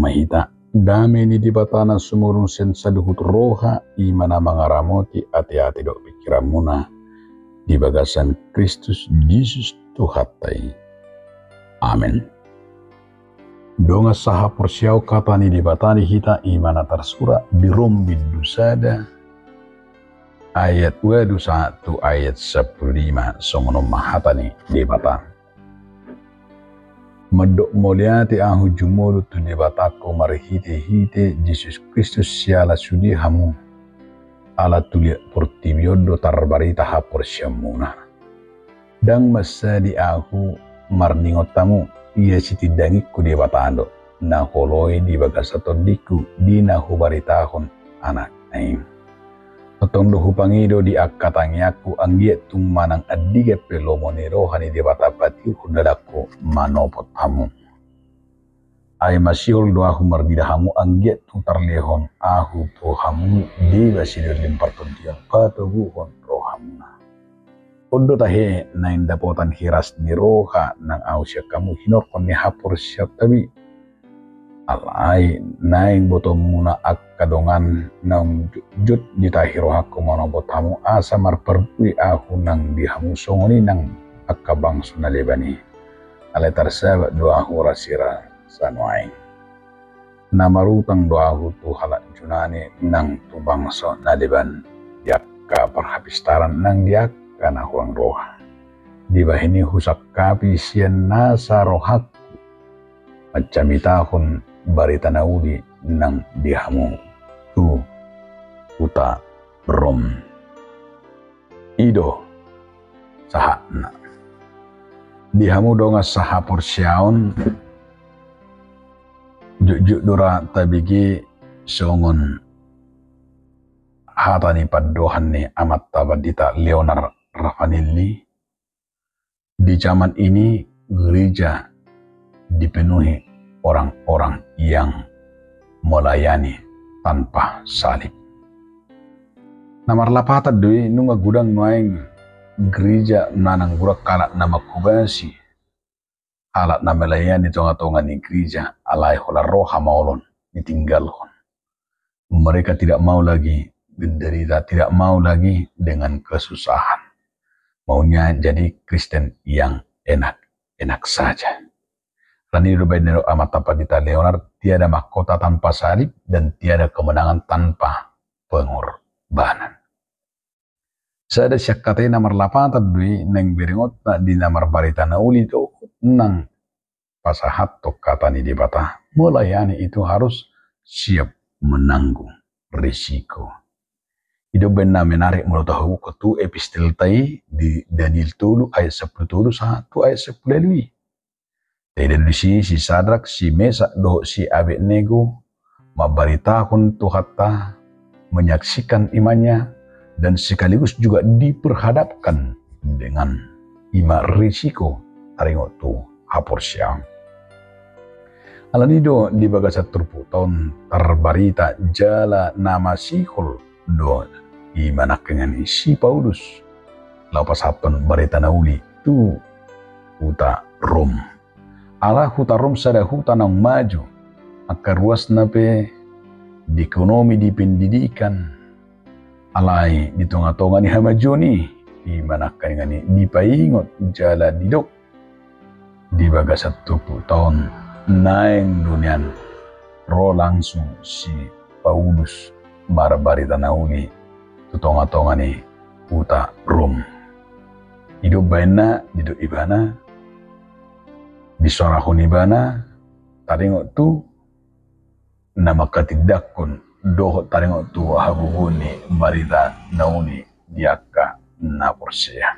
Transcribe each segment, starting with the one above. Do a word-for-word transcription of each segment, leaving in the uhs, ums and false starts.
ma hita. Dame ni Debata na sumurung sian saluhut roha, i ma na mangaramoti ateate dohot pingkiranmuna di bagasan Kristus Jesus Tuhanta i. Amen. Dongan sahaporseaon, hata ni Debata di hita i ma na tarsurat di Rom bindu sada ayat ualu sahat tu ayat sampulu lima, songon on ma hata ni Debata. Mandok mauliate ahu jumolo tu Debatangku marhitehite Jesus Kristus siala sude hamu, ala tu liat portibi on do tarbarita haporseaonmuna. Ndang mansadi ahu marningot hamu, ia sitindangingku Debata do na huoloi di bagasan tondingku di na hubaritahon Anakna i. Tongtong do hupangido di angka tangiangku, anggiat tung manang andigan pe lomo ni roha ni Debata patiuhon dalanku manopot hamu. Ai masihol do ahu marnida hamu, anggiat tung tarlehon ahu tu hamu deba silelengleleng partondion patoguhon rohamuna. On do tahe naeng dapotan hiras ni roha nang ahu sian hamu hinorhon ni haporseaonta be. Alai naeng botoonmuna angka dongan naung jotjot ditahi rohangku manopot hamu, asa marparbue ahu nang di hamu songon i nang angka bangso na leban i. Alai tarsabat do ahu rasirasa nuaeng. Na marutang do ahu tu halak Junani nang tu bangso na leban, di angka parhapistaran nang di angka na hurang roha. Dibahen i husangkapi sian nasa rohangku mancamitahon barita na uli nang di hamu tu huta Rom. I do sahatna. Di hamu dongan sahaporseaon, jotjot do ra tabege songon hata ni pandohan ni Amanta Pandita Leonard Ravanelli, di zaman ini gereja dipenuhi orang-orang yang melayani tanpa salib. Na marlapatan do i, nunga godang nuaeng gereja manang godang halak na manghobasi, halak na melayani di tongatonga ni gereja, alai holan roha maolon ditinggalhon. Mereka tidak mau lagi menderita, tidak mau lagi dengan kesusahan. Maunya jadi Kristen yang enak-enak saja. Alani i do baen ni Amanta Pandita Leonard, tiada mahkota tanpa salib dan tiada kemenangan tanpa pengorbanan. Sada sian hata i na marlapatan do i naeng berengotna di na marbarita na uli dohot nang pasahathon hata ni Debata. Melayani itu harus siap menanggung risiko. I do baen na menarik molo tahubukhon tu epistelta i di Daniel tolu ayat sampulu tolu sahat tu ayat sampulu ualu i. Taida do disi si Sadrak, si Mesak dohot si Abednego mambaritahon Tuhanta, menyaksikan imannya, dan sekaligus juga diperhadapkan dengan ima risiko taringot tu haporseaon. Alani i do di bagasan turpukta on tarbarita jala na masihol do i ma nangkiningan i si Paulus laho pasahathon barita na uli tu huta Rom. Ala huta Rom sada huta naung maju angka ruasna pe di ekonomi, di pendidikan. Alai di tongatonga ni hamajuon i, i ma nangkiningan i dipaingot jala didok di bagasan turpukta on, naeng do nian ro langsung si Paulus marbarita na uli tu tongatonga ni huta Rom. I do baenna didok ibana, disorahon ibana taringot tu na mangkatindangkon dohot taringot tu hagogoon ni barita na uli di angka na porsea.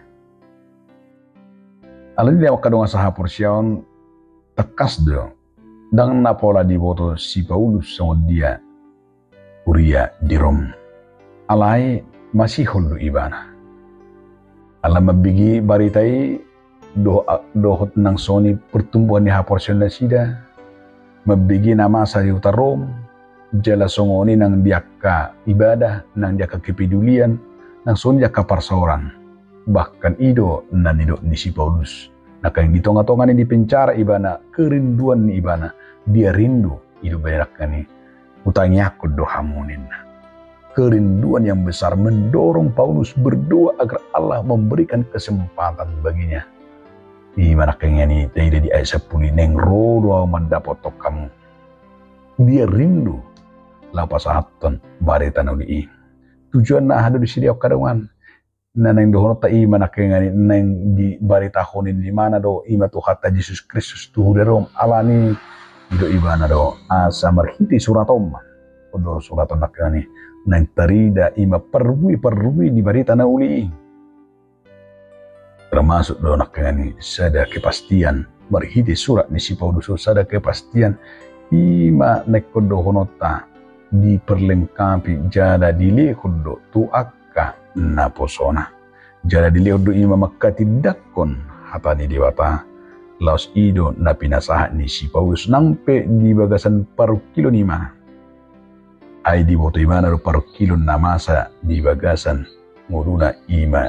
Alani i, angka dongan sahaporseaon, tangkas do, ndang na pola diboto si Paulus songon dia huria di Rom. Alai masihol do ibana. Ala mambege barita i dohot, dohot nang songon i pertumbuhan ni haporseaon nasida, mambege na masa di huta Rom, jala songon i nang di angka ibadah, nang di angka kepedulian, nang songon i di angka parsaoran. Bahkan i do na nidok ni si Paulus, nangkaning di tongatonga ni dipenjara ibana, kerinduan ni ibana, dia rindu I do baenak ni, hutangiangkon do hamu ninna. Kerinduan yang besar mendorong Paulus berdoa agar Allah memberikan kesempatan baginya. I ma nangkiningan i taida di ayat sampulu i, naeng ro do ahu mandapothon hamu. Dia rindu laho pasahathon barita na uli i. Tujuanna aha do disi angka dongan? Na naeng dohononta i ma nangkiningan i naeng dibaritahon i, di mana do i ma Tuhanta Jesus Kristus tu huria Rom. Alani i do ibana do asa marhite surat on ma, on do surat on nangkiningan i naeng tarida i ma parbue-parbue di barita na uli i. Termasuk do nangkiningan i sada kepastian marhite surat ni si Paulus on, sada kepastian i ma naeng dohononta diperlengkapi jala dilehon do tu angka naposona. Jala dilehon do i ma manghatindanghon hata ni Debata. Laos i do na pinasahat ni si Paulus nang pe di bagasan parungkilon ibana. Ai diboto ibana do parungkilon na masa di bagasan ngoluna, i ma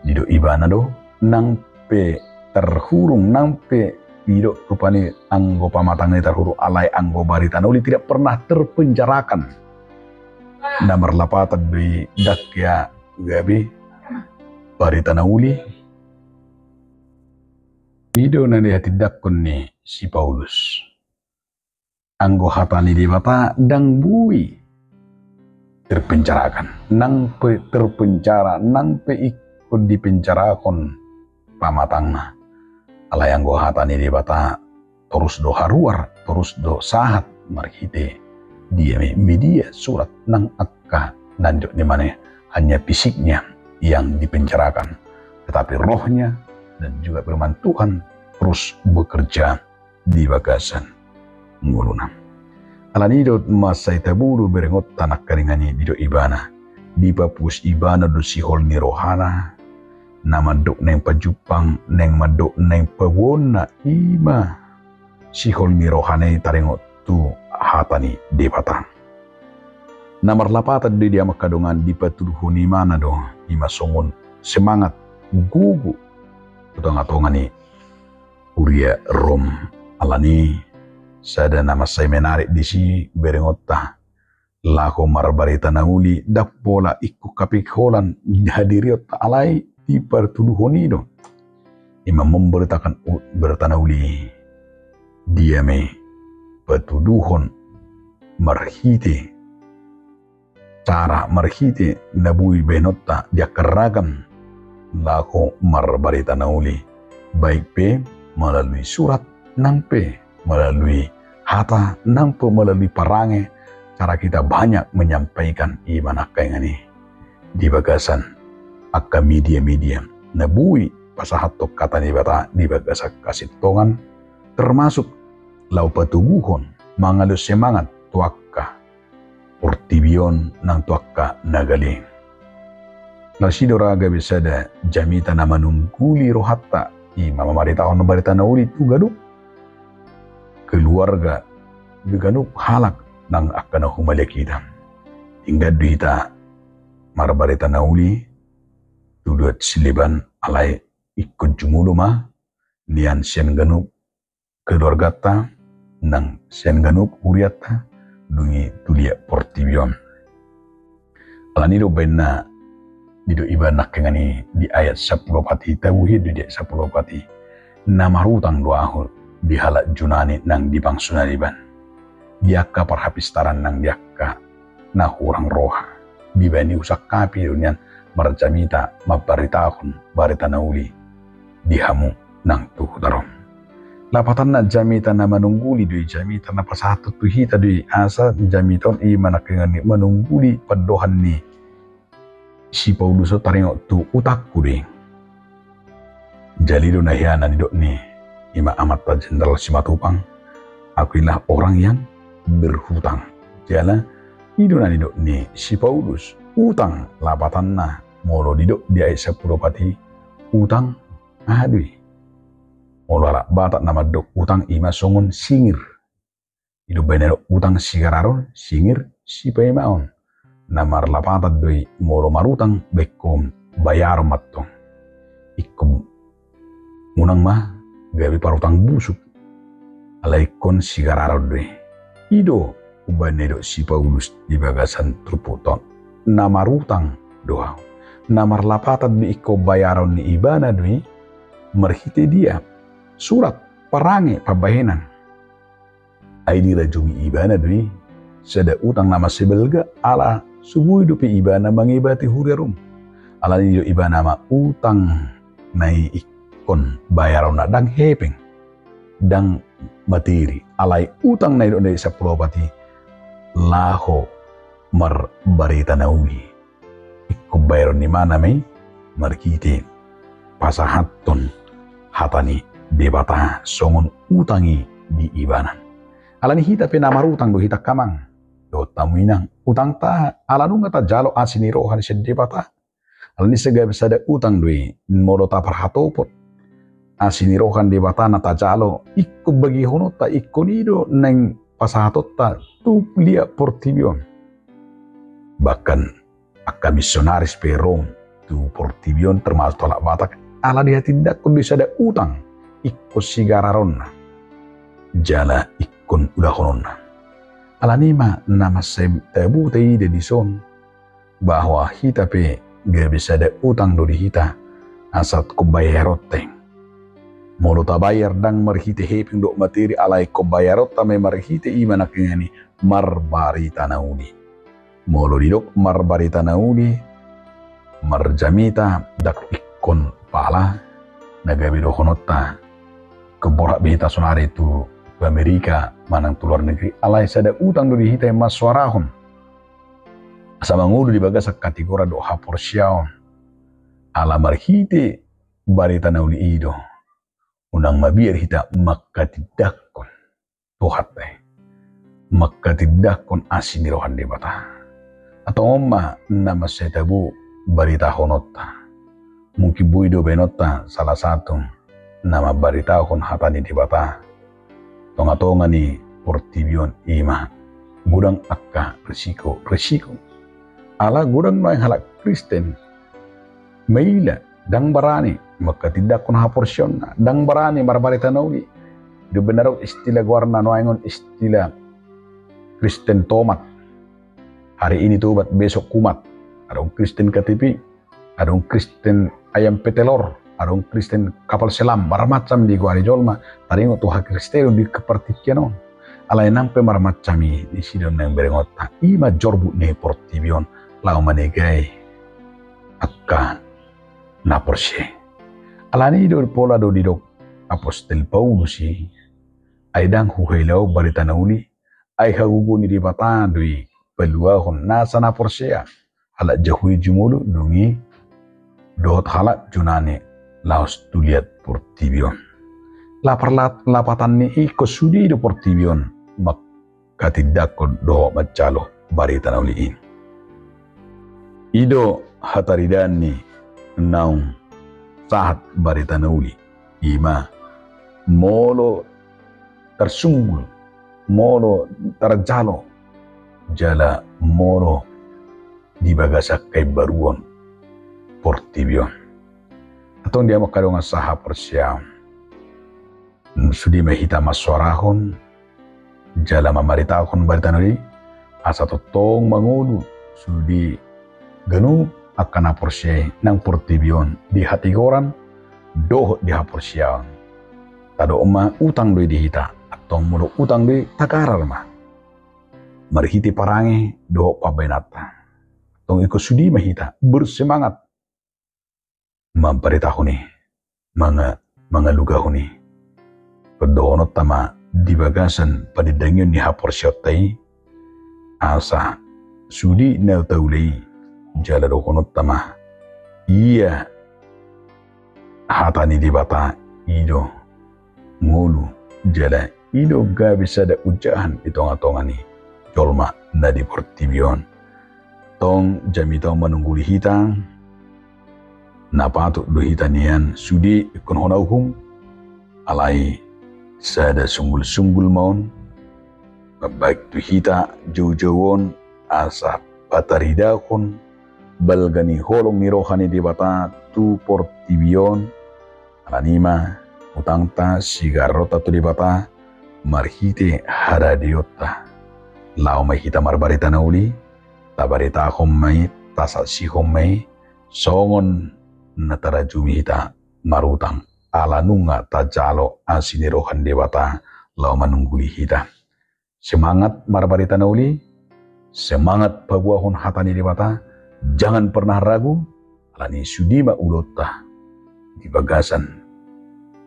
didok ibana do nang pe tarhurung, nang pe didok rupani anggo pamatangna i tarhurung, alai anggo barita na uli tidak pernah terpenjarakan. Na marlapatan do i ndang hea gabe barita na uli. I do na nihatindanghon ni si Paulus. Anggo hata ni Debata ndang boi terpenjarakan, nang pe terpenjara, nang pe ingkon dipenjarahon pamatangna. Alai anggo hata ni Debata torus do haruar, torus do sahat marhite dia me, media, surat, nang angka na nidok ni mana, hanya fisiknya yang dipenjarakan, tetapi rohnya dan juga firman Tuhan terus bekerja di bagasan ngoluna. Alani i do mansai tabo do berengonta nangkiningan i didok ibana, dipapuas ibana do sihol ni rohana, na mandok naeng pajumpang, naeng mandok naeng paboaonna, i ma sihol ni rohana i taringot tu hata ni Debata. Na marlapatan do i di hamu angka dongan, dipatuduhon ibana do i ma songon semangat, gogo tu tonga-tonga ni huria Rom. Alani i sada na mansai menarik disi berengonta, laho marbarita na uli ndang pola ingkon hape holan hadirionta, alai dipatuduhon i do i ma memberitakan u-, barita na uli. Dia me patuduhon marhite cara, marhite na boi baenonta di angka ragam laho marbarita na uli, baik pe melalui surat, nang pe melalui hata, nang pe melalui parange, cara kita banyak menyampaikan i ma nangkiningan i di bagasan angka media-media na boi pasahathon hata ni Debata di bagasan hasintongan, termasuk laho patoguhon, mangalehon semangat tu angka portibi on nang tu angka na gale. Laos i do ra gabe sada jamita na manungguli rohanta, i ma mamaritahon barita na uli tu ganup keluarga, di ganup halak nang angka na humaliang hita. Denggan do hita marbarita na uli tu luat sileban, alai ingkon jumolo ma nian sian ganup keluarganta, nang sian ganup hurianta, dung i tu liat portibi on. Alani do baen na didok ibana nangkiningan i di ayat sampulu opat i, tabo hian do di ayat sampulu opat i, na marutang do ahu di halak Junani nang di bangso na leban, di angka parhapistaran nang di angka na hurang roha. Dibaen i husangkapi do nian marjamita mambaritahon barita na uli di hamu nang tu huta Rom. Lapatanna jamita na manungguli do i, jamita na pasahathon tu hita do i, asa jamita on i ma nangkiningan i manungguli pandohan ni si Paulus on taringot tu utangku do i. Jala i do na hea na nidok ni i ma amanta Jenderal Simatupang, "Akulah orang yang berhutang." Jala i do na nidok ni si Paulus, utang lapatanna, molo didok di ayat sampulu opat i, utang aha do i? Molo halak Batak na mandok utang i ma songon singir. I do baen na didok utang sigararon, singir sipaimaon. Na marlapatan do i molo marutang, baen ingkon bayaron mantong. Ingkon unang ma gabe parutang busuk. Alai ingkon sigararon do i. I do umbahen na nidok si Paulus di bagasan turpukta on, na marutang do ahu. Na marlapatan be ingkon bayaron ni ibana do i marhite dia? Surat, parange, pambahenan. Ai dirajumi ibana do i sada utang na mansai balga, ala so boi dope ibana mangebati huria Rom. Alani i didok ibana ma, utang na i ingkon bayaronna ndang hepeng, ndang materi. Alai utang na nidok di ayat sampulu opat i laho marbarita na uli. Ingkon bayaron ni ibana ma i marhite pasahathon hata ni Debata songon utang i di ibana. Alani hita pe na marutang do hita, angka amang dohot hamu inang. Utangta ala nunga tajalo asi ni roha ni sian Debata. Alani i gabe sada utang do i, molo taparhatopot asi ni roha ni Debata na tajalo, ingkon bagihononta, ingkon i do naeng pasahatonta tu liat portibi on. Bahkan angka misionaris pe ro tu portibi on, termasuk tu halak Batak, ala dihatindangkon do i sada utang ingkon sigararonna jala ingkon ulahononna. Alani i ma na mansai tabo taida dison, bahwa hita pe gabe sada utang do di hita, asa ingkon bayaronta i. Molo tabayar ndang marhite hepeng dohot materi, alai ingkon bayaronta ma i marhite i ma nangkiningan i marbarita na uli. Molo didok marbarita na uli, marjamita ndang ingkon pala na gabe dohononta ingkon borhat be hita saonari tu, tu Amerika manang tu luar negeri, alai sada utang do di hita i mansoarahon asa mangolu di bagasan hatigoran dohot haporseaon. Ala marhite barita na uli i do unang mabiar hita manghatindangkon Tuhanta i, manghatindangkon asi ni roha ni Debata. Antong on ma na mansai tabo baritahononta. Mungkin boi do baenonta salah satu na mambaritahon hata ni Debata tongatonga ni portibi on, i ma godang angka risiko-risiko. Ala godang nuaeng halak Kristen maila, ndang barani manghatindangkon haporseaonna, ndang barani marbarita na uli. Di benar istilah goarna nuaeng on istilah Kristen tomat. Hari ini tobat, besok kumat. Adong Kristen K T P, adong Kristen ayam petelor, adong Kristen kapal selam, marmacam digoari jolma taringot tu hakristenon di partingkian on. Alai nang pe marmacam i, disi do naeng berengonta, i ma jorbut ni portibi on laho manegai angka na porsea. Alani i do pola do didok apostel Paulus i, ai ndang huhilala ahu barita na uli, ai hagogoon ni Debata do i paluahon nasa na porsea, halak Jahudi jumolo, dung i dohot halak Junani laos tu liat portibi on. Lapatan ni i ingkon sude do portibi on manghatindangkon dohot manjalo barita na uli i. I do hataridaan ni naung sahat barita na uli, i ma molo tarsunggul, molo tarjalo, jala molo di bagasan haimbaruon portibi on. Antong di hamu angka dongan sahaporseaon, sude ma hita mansoarahon jala mamaritahon barita na uli, asa tongtong mangolu sude ganup angka na porsea i nang portibi on, di hatigoran dohot di haporseaon. Tadok ma utang do i di hita, antong molo utang do i tagarar ma marhite parange dohot pambahenanta. Antong ingkon sude ma hita bersemangat mambaritahon i, manga-, mangalugahon i. Ingkon dohononta ma di bagasan panindangion ni haporseaonta i, asa sude na taula i, jala dohononta ma ia hata ni Debata i do ngolu, jala i do gabe sada unjahan di tongatonga ni jolma na di portibi on. Antong jamita on manungguli hita, na patut do hita nian sude ingkon hona uhum, alai sada sunggulsunggul ma on mambahen tu hita joujou on, asa pataridahon balga ni holong ni roha ni Debata tu portibi on. Alani i ma utangta, sigaronta tu Debata marhite haradeonta Laho ma hita marbarita na uli, tabaritahon ma i, tasaksihon ma i, songon na tarajumi hita marutang, ala nunga tajalo asi ni roha ni Debata laho manungguli hita. Semangat marbarita na uli, semangat paboahon hata ni Debata, jangan pernah ragu, alani sude ma ulaonta di bagasan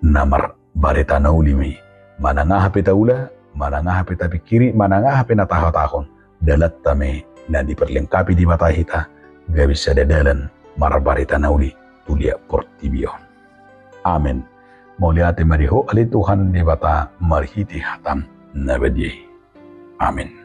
na marbarita na uli ma i. Manang aha pe taula, manang aha pe tapingkiri, manang aha pe na tahatahon, dalanta ma i na diperlengkapi Debata hita, gabe sada dalan marbarita na uli tu liat portibi on. Amen. Mauliate ma di Ho ale Tuhan Debata marhite hataM na badia i. Amen.